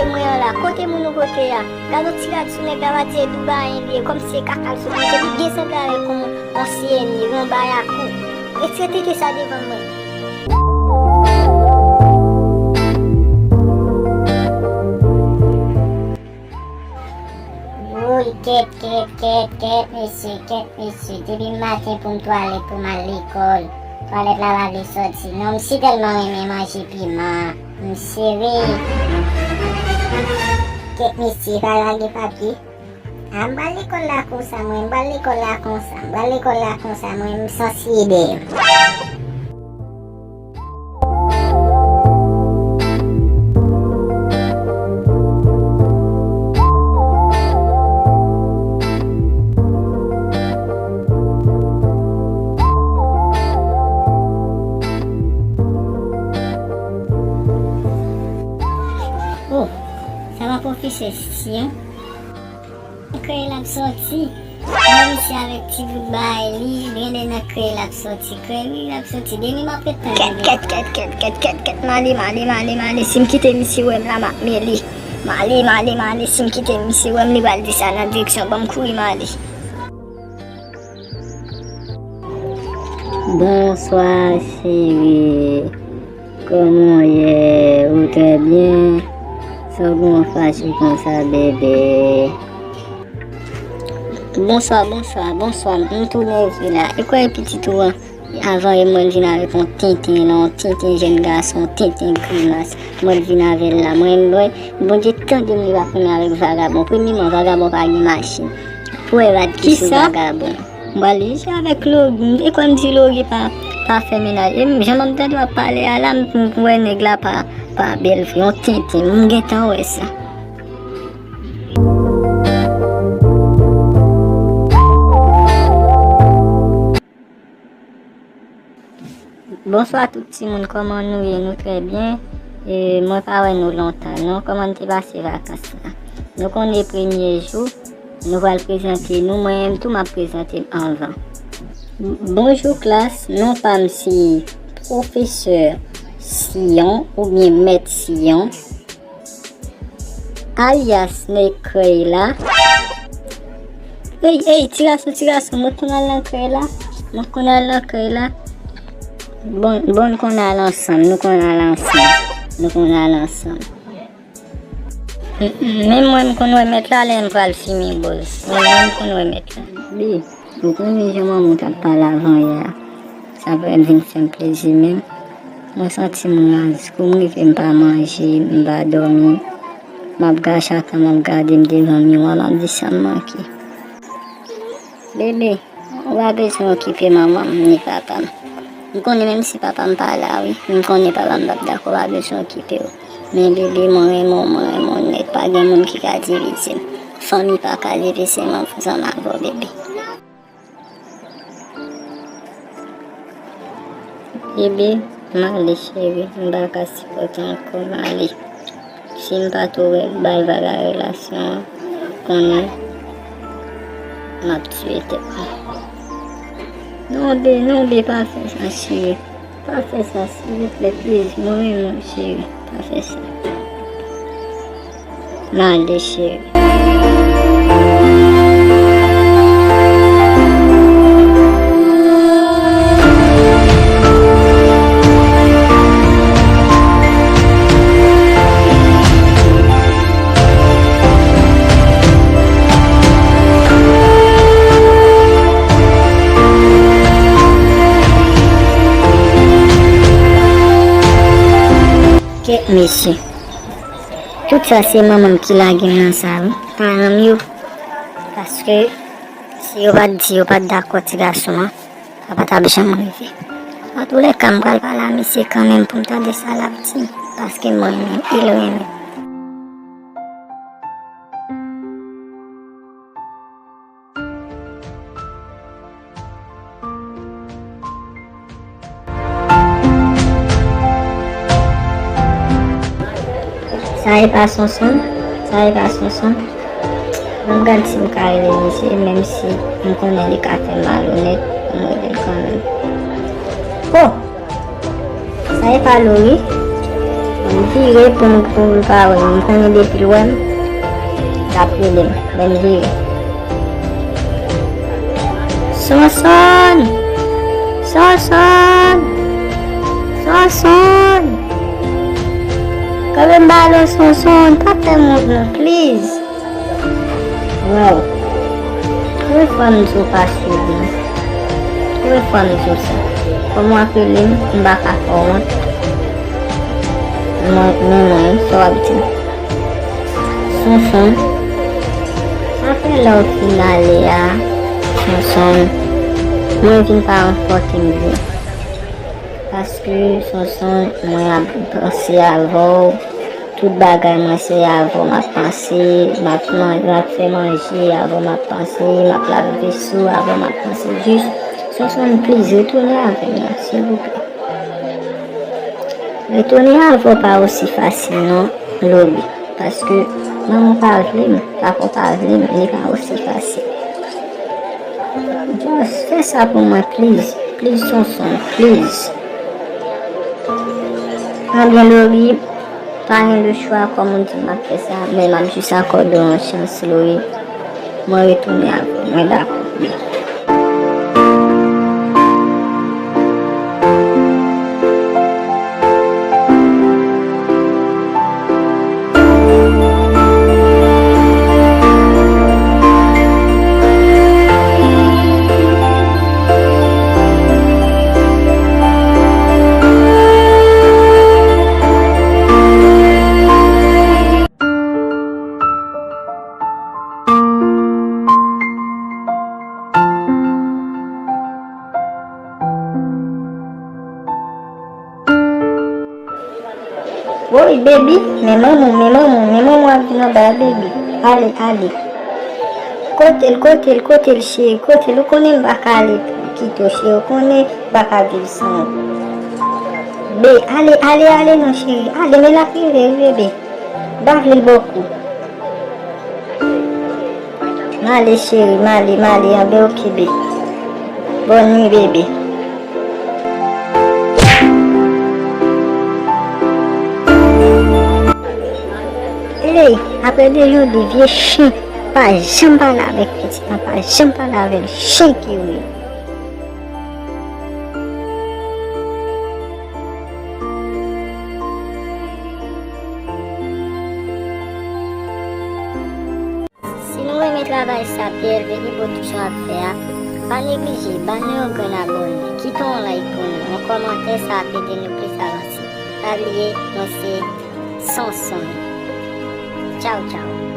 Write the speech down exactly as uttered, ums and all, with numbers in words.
Mwen an la, kote moun ou pote a? Gade yon ti rad sou nèg la, va di e Dubayen li ye, kòmsi e kaka l sot manje, li gen sanble avèk yon, yon siyèn, yon bayakou. Retire tete sa devan mwen. Woy, kèt, kèt, kèt, kèt, mesye, kèt, mesye. Depi maten pou m twalèt, pou m al lekòl. Twalèt la pa vle sòti. Non, misye tèlman renmen manje piman. Misye wi. Kèt, mesye, pa lage papye. A, m pral lekòl la konsa, mwen, m pral lekòl la konsa, m pral lekòl la konsa, mwen, m sansiye dèyè m. Oh, sa pa pwofesè Sisyen? Nan krèy l ap sòti. Mwen misye avèk ti bout bagay li, gen lè nan krèy l ap sòti. Krèy wi l ap sòti. Demen m ap ret tann li. Kèt, kèt, kèt, kèt, kèt, kèt, kèt, m ale, m ale, m ale. Si m kite misye wè m la, m ap mele. M ale, m ale, m ale. Si m kite misye wè m, li pral di sa nan direksyon. Ban m kouri, m ale. Bonswa, cheri. Kòman w ye? Ou trè byen? Sa w gen w fache konsa, bebe? Bonswa, bonswa, bonswa. M tou nève la. E kwè pitit ou an? Avan yè, m wè l vin avèk yon tenten la, yon tenten jèn gason, yon tenten grimas. M wè l vin avè l la. Mwen, mwen, Bondye tande m, li pa konnen avèk vagabon. Premyèman, vagabon pa gen machin. Pou wè rad ki sou vagabon. M pral jije avèk Logi. E kwè m di Logi pa, pa fè mennaj. E m, jan m ap tande w ap pale a la, m, m wè nèg la pa, pa bèl vre. Yon tenten. M gentan wè sa. Bonswa tout timoun, kòman nou ye? Nou trè byen. E, mwen pa wè nou lontan non. Kòman n te pase vakans la? Nou konnen premye jou, nou pral prezante nou. Mwen menm tou, m ap prezante m anvan. Bonjou klas, non pa m se Pwofesè Siyon oubyen Mèt Siyon. Alyas nèg krèy la. Ey, ey, ti gason, ti gason, mwen konn al nan krèy la. Mwen konn al nan krèy la. Bon, bon, n konn al ansanm, nou konn al ansanm. Nou konn al ansanm. M, m, menm mwen, m konn wè mèt la lè n pral fimen bòz. Mwen, mwen, m konn wè mèt la. Bi. Ou konnen jan manman w t ap pale avan yè a, sa pral vin fè m plezi menm. Mwen santi m raz, kou m rive m pa manje, m pa dòmi. M ap gade chak tan m ap gade m devan miwa, m ap di sa m manke. Bebe, ou pa bezwen okipe manman m ni papa m. M konnen menm si papa m pa la wi, m konnen papa m p ap dakò, ou pa bezwen okipe w. Men bebe, mwen renmen w, mwen renmen w nèt, pa gen moun ki ka divize m. Fanmi pa ka divize m ansanm avè w, bebe. Bebe, m ale cheri, m pa ka sipòte ankò, m ale. Si m pa tou wè bay vaga relasyon an, konnen m ap tiye tèt mwen. Non, be, non, be, pa fè sa, cheri. Pa fè sa, silvouplè, please, mwen renmen w, cheri. Pa fè sa. M ale, cheri. Kèt mesye. Tout sa se manman m ki lage m nan sa wi. Paran m yo. Paske si yo pa t di, yo pa t dakò ti gason an, sa pa t ap janm rive. Antoulèka, m pral pale a misye kanmenm pou m tande sa l ap di m. Paske m renmen l, li renmen m. Sa e pa Sonson? Sa e pa Sonson? Ban m gad si m ka rele misye, menm si m konnen li ka fè m malonèt, ban m rele l kanmenm. Oh! Sa e pa Lori? M vire pou m, pou l pa wè m. M konnen depi l wè m, l ap rele m. Men m vire. Sonsonn! Sonsonn! Sonsonn! Kanpe m ba l, Sonsonn, pa fè m wont non, please. Wow. Premye fwa m di w pa swiv mwen. Premye fwa m di w sa. Kòman w ap rele m, m pa ka fè w wont. Mwen, men mwen, sa w ap di m? Sonsonn. Apre lè w fin ale a, Sonsonn, mwen vin pa ranpòte m byen. Paske, Sonsonn, mwen ap panse avè w. Tout bagay mwen se avè w m ap panse, m ap man-, m ap fè manje, avè w m ap panse, m ap lave veso, avè w m ap panse. Jis, Sonsonn, please, retounen avè m non, silvouplè. Retounen avè w pa osi fasil non, Lori. Paske manman w pa vle m, papa w pa vle m, li pa osi fasil. Just fè sa pou mwen, please. Please, Sonsonn, please. Ebyen, Lori, pa gen lechwa, kòm ou di m ap fè sa, men m ap jis akòde w yon chans, Lori. Mwen retounen avè w, mwen dakò. Woy, baby, men manman w, men manman w, men manman w ap vin anba a, baby. Ale, ale. Kote l, kote l, kote l, cheri, kote l? Ou konnen m pa ka ale kite w, cheri, ou konnen m pa ka viv san ou. Be, ale, ale, ale non, cheri, ale, men l ap rive wi, bebe. M pa vle l ba w kou. M ale, cheri, m ale, m ale, anben, oke, be. Bòn nwi, bebe. Ey, apre de jodi, vye chen pa janm pale avèk pitit lan, pa janm pale avè l, chen ki wi. Si nou renmen travay sa P L V Ibo toujou ap fè a, pa neglije ba nou yon grenn abòne, kite yon like pou nou, yon kòmantè, sa ap ede nou plis avanse. Pa bliye, mwen se Sonson. Tchaw, tchaw.